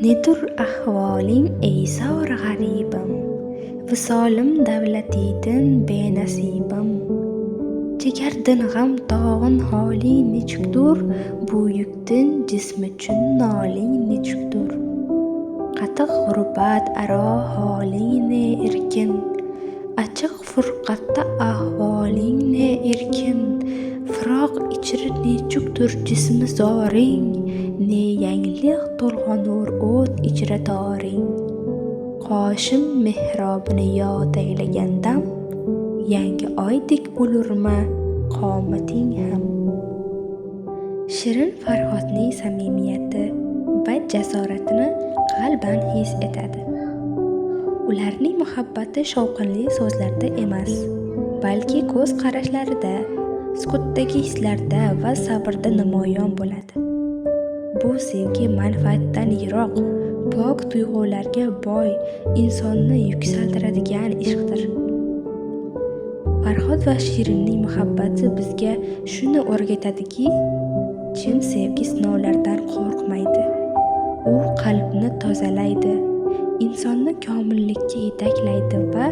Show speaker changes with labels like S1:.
S1: Nedur ahvoling, ey zor g'aribim, Visolim davlatidin benasibim. Chekardin g'am tog'in holing nechukdur, Bu yukdin jismichun noling nechukdur. Qatiq g'urbat aro holing ne erkin, Achchiq furqatda ahvoling ne erkin. Firoq ichra nechukdur jismi zoring, Ne yangliq to'lg'onur o't ichra toring. Qoshim mehrobini yod aylagan dam, Yangi oydek bo'lurmi qomating ham. Shirin Farhodning samimiyati va jasoratini qalban his etadi. Ularning muhabbati shovqinli so'zlarda emas, balki ko'z qarashlarida, sukutdagi hislarda va sabrda namoyon bo'ladi. Bu sevgi manfaatdan yiroq, pok tuyg'ularga boy, insonni yuksaltiradigan ishqdir. Farhod va Shirinning muhabbati bizga shuni o'rgatadiki, chin sevgi sinovlardan qo'rqmaydi. U qalbni tozalaydi, insonni komillikka yetaklaydi va